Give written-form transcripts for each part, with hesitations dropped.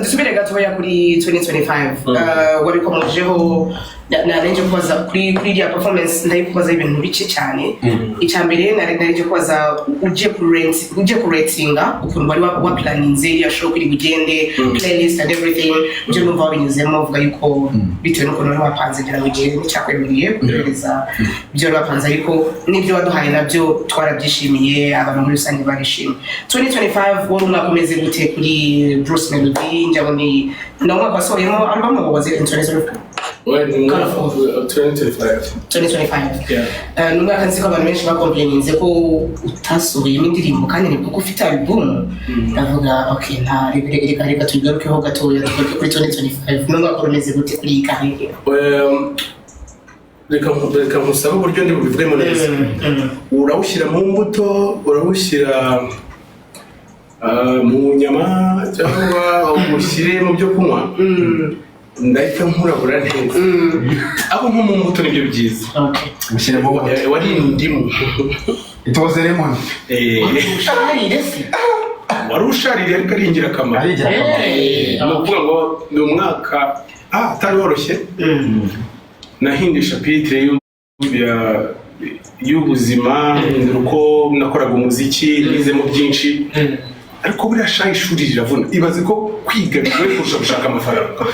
Dusubire gatoya kuri 2025. Wabikomojeho, narenje kubaza kuri iriya performance, ndayikubaza ibintu bike cyane. Icya mbere narenje kubaza, ugiye ku rent, ugiye ku ratinga ukuntu wari waplaninze iriya show kuri bugende, playlist and everything, ibyo numva wabinyuzemo uvuga yuko bitewe n'ukuntu wari wapanze, ngira ngo igihe nticyakwemereye kuduhereza ibyo wari wapanze, ariko n'ibyo waduhaye nabyo twarabyishimiye, abantu muri rusange barishimye. 2025 wari umwaka umeze gute kuri Bruce Melody? Ngira ngo ni umwaka wasohoyemo album, or was it in 2024? Well, ni umwaka Colorful. 2025. 2025. Yeah. Ni umwaka nzi ko abantu benshi bacomplaininze ko utasohoyemo indirimbo kandi ni kuko ufite album. Ndavuga okay, nta reka tugarukeho gatoya, tugaruke kuri 2025. Ni umwaka umeze gute kuri iyi carrière? Well, reka nkusabe uburyo ndi bubivugemo neza. Urawushyira mu mbuto, urawushyira mu nyama, cyangwa ushyire mu byo kunywa, ndahita nkurabura neza. Ariko nko mu mbuto nibyo byiza. Okay. Ushyiremo. Wari indimu. It was a lemon. Usharire se? Wari ushaririye ariko ari ingirakamaro. Ari ingirakamaro. Ni ukuvuga ngo ni umwaka utari woroshye. Nahinduye chapitre y'ubuzima, mpindura uko nakoraga umuziki, nizemo byinshi. Ariko buriya sha, ishuri riravuna. Ibaze ko kwiga bigoye kurusha gushaka amafaranga.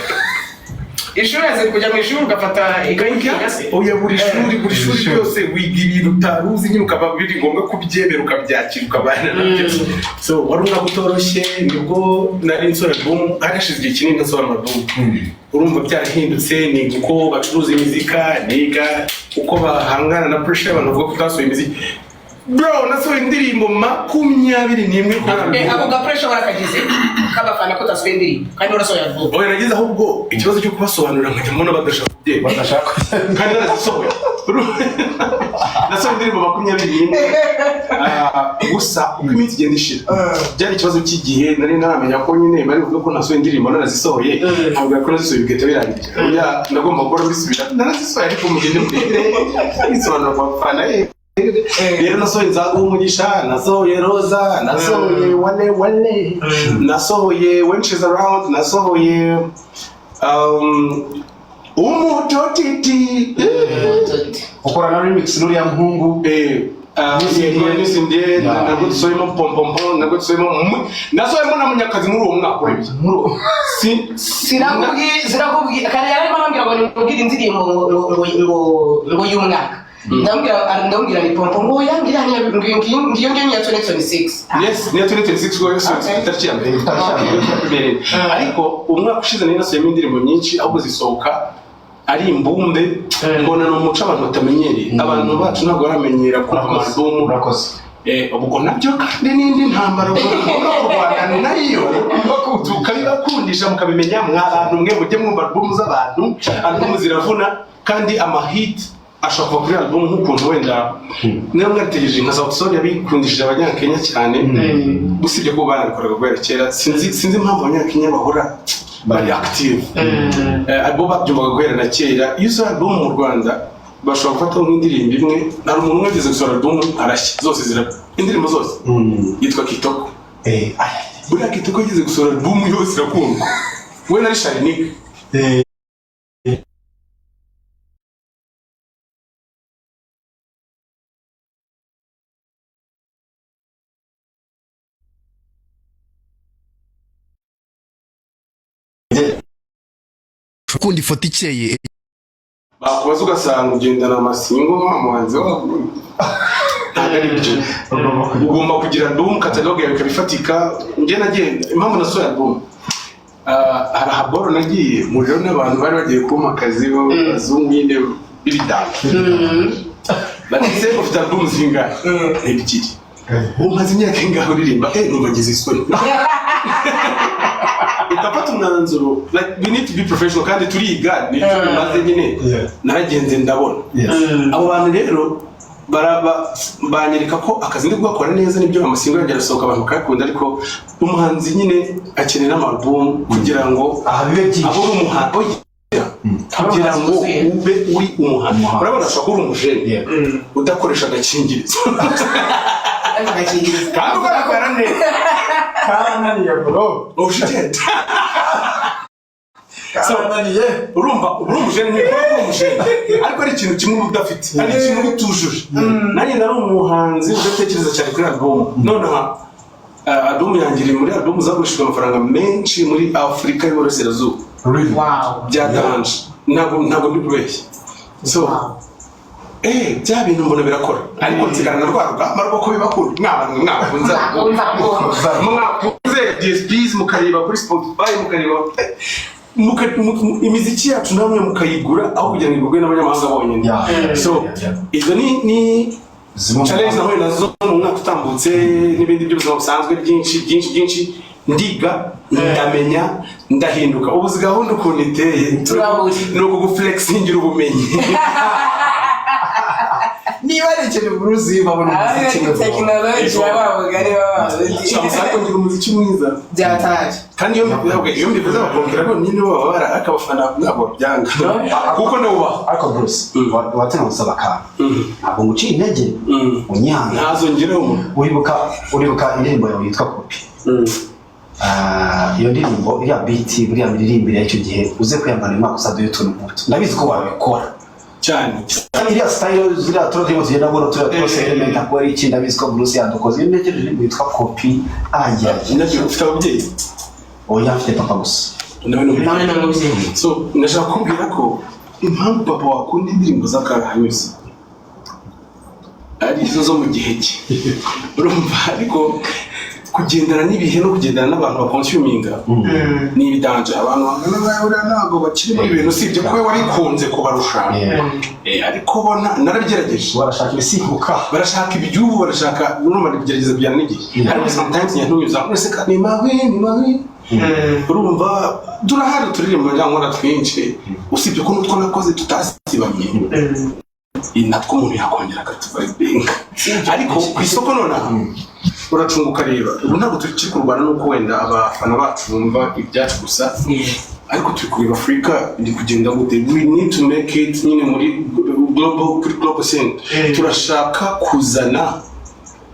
Ishuri, azi kujya mu ishuri ugafata ikayi ukiga se? Oya, buri shuri Buri shuri. ryose wiga ibintu utari uzi nyine, ukaba biri ngombwa kubyemera, ukabyakira, ukabana nabyo. So wari umwaka utoroshye. Nibwo nari nsohoye album, hari hashize igihe kinini ntasohora album. Urumva byarahindutse, niga uko bacuruza imizika, niga uko bahangana na pressure y'abantu bavuga ko utasohoye imiziki. Bro, nasohoye indirimbo 21 kuri Ako album. ga pressure warakagize k'abafana ko utasohoye indirimbo kandi warasohoye album? Oya, nagize ahubwo ikibazo cyo kubasobanurira, nkajya mbona badashaka kubyemera. Badashaka. Kandi narazisohoye. Nasohoye indirimbo 21. Gusa uko iminsi igenda ishira, byari ikibazo cy'igihe nari ntaramenya ko nyine bari buvuge ko nasohoye indirimbo narazisohoye, ntabwo ko nazisohoye bigahita birangira. Oya, nagomba guhora mbisubira, narazisohoye, ariko mugende murebe bisobanura ku bafana. Rero nasohoye Nzaguha Umugisha, nasohoye Roza, nasohoye Wale Wale, nasohoye When She's Around, nasohoye Umutotiti. Ukora na remix n'uriya muhungu. Yego, nisindie. Nabwo dusohoyemo Pompompo, nabwo dusohoyemo nasohoyemo na Munyakazi muri uwo mwaka urebye. Si Sirakubwiye kare, yarimo arambwira ngo nimubwire indirimbo ngo y'umwaka, ndamubwira ni Pompo, ngo yambwira ngiyo ngiyo ni iya 2026. Yes, niyo 2026 rwose. Itariki ya mbere. Itariki ya mbere. Ariko umwaka ushize nari nasohoyemo indirimbo nyinshi, ahubwo zisohoka ari imbumbe. Mbona ni umuco abantu batamenyereye. Abantu bacu ntabwo baramenyera kumva ama album. Urakoze. Ubwo nabyo kandi n'indi ntambara ugomba kurwana nayo, tukabibakundisha mukabimenya. Mwa bantu mwe, mujye mwumva album z'abantu. Album ziravuna, kandi amahit ashobora kuva kuri album, nk'ukuntu wenda niba mwaritegereje nka Sauti Sol yabikundishije Abanyakenya cyane, usibye ko banabikoraga guhera kera. Sinzi impamvu Abanyakenya bahora bari active. Bo babyumvaga guhera na kera. Iyo usohoye album mu Rwanda bashobora gufataho nk'indirimbo imwe. Hari umuntu umwe wigeze gusohora album arashya zose, zira indirimbo zose, yitwa Kitoko. Buriya Kitoko yigeze gusohora album yose irakundwa, we na Richard Nick. Ukunda ifoto ikeye. Bakubaza ugasanga ugendana amasingle nka muhanzi wabo. Ntabwo ari byo, ugomba kugira album, catalogue yawe ikaba ifatika. Njye nagiye, impamvu nasohoye album, hari ahaboro nagiye muriro n'abantu bari bagiye kumpa akazi b'abazungu nyine b'ibidanda. Bati: "Se ufite album zingahe?" "Ebyiri." "Umaze imyaka ingahe uririmba?" "Numva ngize isoni." Ndafata umwanzuro, like, we need to be professional kandi turiga, nicyo bimaze nyine. Naragenze ndabona abo bantu rero banyereka ko akazi ndi kugakora neza. Nibyo, amasingle yanjye arasohoka, abantu bakayakunda, ariko umuhanzi nyine akenera ama album kugira ngo Aha bibe byinshi. abe uri umuhanzi. Oya, kugira ngo wuzuye. ube uri umuhanzi. Umuhanzi. Urabona ashobora kuba uri umujene udakoresha agakingirizo Agakingirizo. kandi ugaragara neza. Karananiye, bro. Ushitende. So, urumva uri umujene, ntibikora ko uri umujene, ariko ari ikintu kimwe uba udafite, ari ikintu uba utujuje. Nanjye nari umuhanzi udatekereza cyane kuri album. Nonaha album yanjye iri muri album zagurishijwe amafaranga menshi muri Afurika y'Uburasirazuba. Really? Wow. Bya danger, ntabwo ndi kubeshya. So bya bintu mbona birakora, ariko nsigarana rwa rugamba rwo kubibakunda. Mwaba mwakunze, mwakunze DSPs, mukareba kuri Spotify, mukareba imiziki yacu, namwe mukayigura aho kugira ngo igurwe n'abanyamahanga bonyine. So izo ni Zimwe mu challenge nahuye nazo mu mwaka utambutse, n'ibindi by'ubuzima busanzwe byinshi byinshi byinshi. Ndiga, ndamenya, ndahinduka. Ubu uzi gahunda ukuntu iteye. Turaburi. Ni ukuguflexingira ubumenyi. Niba ari ikintu Bruce yibabona, umuziki we, bro. Tekinoloji y'abamugari b'abarundi. Ariko ngira umuziki mwiza. Byataje. Kandi iyo mbivuze, iyo mbivuze bakongera bonyine baba bara, ariko abafana ntabwo babyanga kuko ndawubaha. Ariko Bruce, watenga gusaba akantu, ntabwo nguciye intege, unyanga. Ntazo ngira umuntu. Uribuka indirimbo yawe yitwa Kopi? Ah, iyo ndirimbo, iriya beat, buriya miririmbire y'icyo gihe, uze kwiyambara uyu mwaka uzaduhe utuntu nk'utu. Ndabizi ko wabikora. Cyane. Iriya style, ziriya turo turimo tugenda mbona, turiya twose, element akora iki, ndabizi ko Bruce yadukoze. Iyo ntekereje indirimbo yitwa Kopi, ayaya. Nabyo ufite ababyeyi? Oya, mfite papa gusa. Nawe ni Nawe ni umubyeyi. So ndashaka kukubwira ko impamvu papa wakunda indirimbo z'akarahanyuze ari izo zo mu gihe cye, urumva, ariko kugendana n'ibihe no kugendana n'abantu baconsuminga ni ibidanger. Abantu bangana nkawe buriya ntabwo bakiri muri ibintu, usibye ko we warikunze kubarusha. Ariko bona narabigerageje. Barashaka ibisimbuka. Barashaka iby'ubu, barashaka, urumva, kugerageza kujyana n'igihe, ariko sometimes nyantunyuza uretse ni mabi, ni mabi. Urumva turahari turirimba nkora twinshi, usibye ko n'utwo nakoze tutasibamye, natwo umuntu yakongera akatuvibinga. Ariko ku isoko nonaha uracunga ukareba. Ubu ntabwo tukiri kurwana n'uko wenda abafana bacu bumva ibyacu gusa, ariko turi kureba Afurika iri kugenda gute. We need to make it nyine muri global, kuri global scene. Turashaka kuzana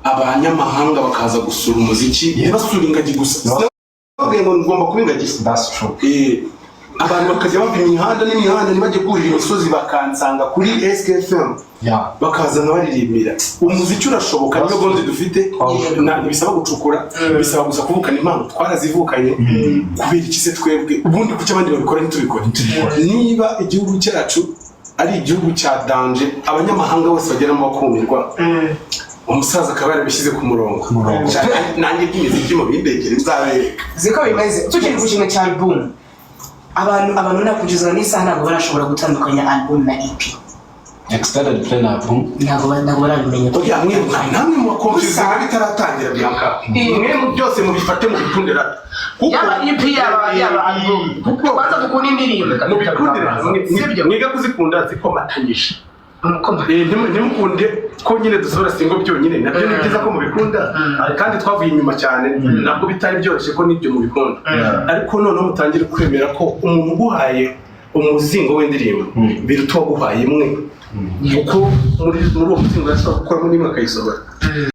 abanyamahanga bakaza gusura umuziki, ntibasura ingagi gusa. Sinababwiye ngo ngomba kuba ingagi. That's true. Abantu bakajya bava imihanda n'imihanda, ntibajye kurira imisozi, bakansanga kuri SKFM, bakaza nkabaririmbira. Umuziki urashoboka, niyo gondi dufite. Ntibisaba gucukura, bisaba gusa kuvukana impano. Twarazivukanye. Kubera iki se twebwe ubundi, kuki abandi babikora ntitubikore? Niba igihugu cyacu ari igihugu cya danger, abanyamahanga bose bageramo bakumirwa, umusaza akaba yarabishyize ku murongo. Murongo. Nanjye by'imiziki mu bindegere nzabereka. Ziko bimeze. Tukiri ku kintu cya album, abantu nakugeza n'isaha ntabwo barashobora gutandukanya album na EP. Extended play na album. Ntabwo barabimenya. Oya, mwe namwe mu baconfuse bitaratangira. Bianca, mwe mu byose mubifate mubikundira kuko Yaba EP, yaba album, Kuko kwanza dukunda indirimbo. Mubikundira. Sibyo? Mwiga kuzikunda zikomatanyije. Umukoma. Ntimukunde ko nyine dusohora single byonyine. Nabyo ni byiza ko mubikunda, kandi twavuye inyuma cyane, nabwo bitari byoroshye ko n'ibyo mubikunda, ariko noneho mutangire kwemera ko umuntu uguhaye umuzingo w'indirimbo biruta uwaguhaye imwe, kuko muri uwo muzingo yashobora gukoramo n'imwe akayisohora.